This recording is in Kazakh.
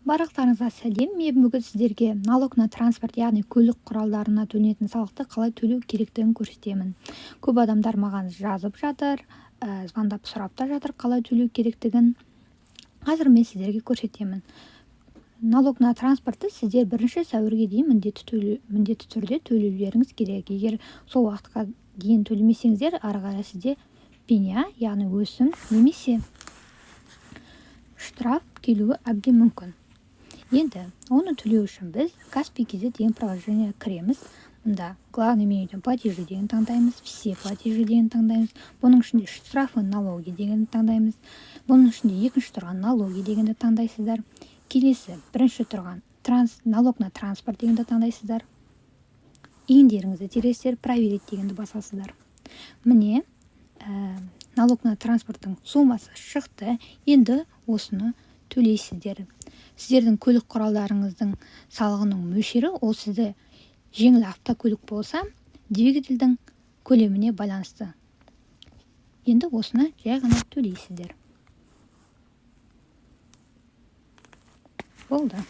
Барлықтарыңызға сәлем! Мен бүгін сіздерге налог на транспорт, яғни көлік құралдарына төленетін салықты қалай төлеу керектігін көрсетемін. Көп адамдар маған жазып жатыр, звондап сұрап та жатыр қалай төлеу керектігін. Қазір мен сіздерге көрсетемін. Налог на транспортты сіздер 1 сәуірге дейін міндетті түрде төлеулеріңіз керек. Егер сол уақытқа дейін төлемесеңіздер, ары қарай сізде пеня, яғни өсім немесе штраф келуі әбден мүмкін. Енді оны төлеу үшін біз Kaspi kz деген приложение кіреміз. Мұнда главный менюден «Платежи» деген таңдаймыз, «Все платежи» деген таңдаймыз. Бұның ішінде «Штрафы, налоги» дегенді таңдаймыз. Бұның ішінде екінші тұрған «Налоги» дегенді таңдайсыздар. Келесі бірінші тұрған «Налог на транспорт» дегенді таңдайсыздар. ИИН-деріңізді тересіздер, «Проверить» дегенді басасыздар. Міне, налог на транспорттың суммасы шықты. Енді осыны төлейсіздер. Сіздердің көлік құралдарыңыздың салығының мөлшері, ол сізді жеңіл автокөлік болса, двигательдің көлеміне байланысты. Енді осыны жай ғана төлейсіздер, болды.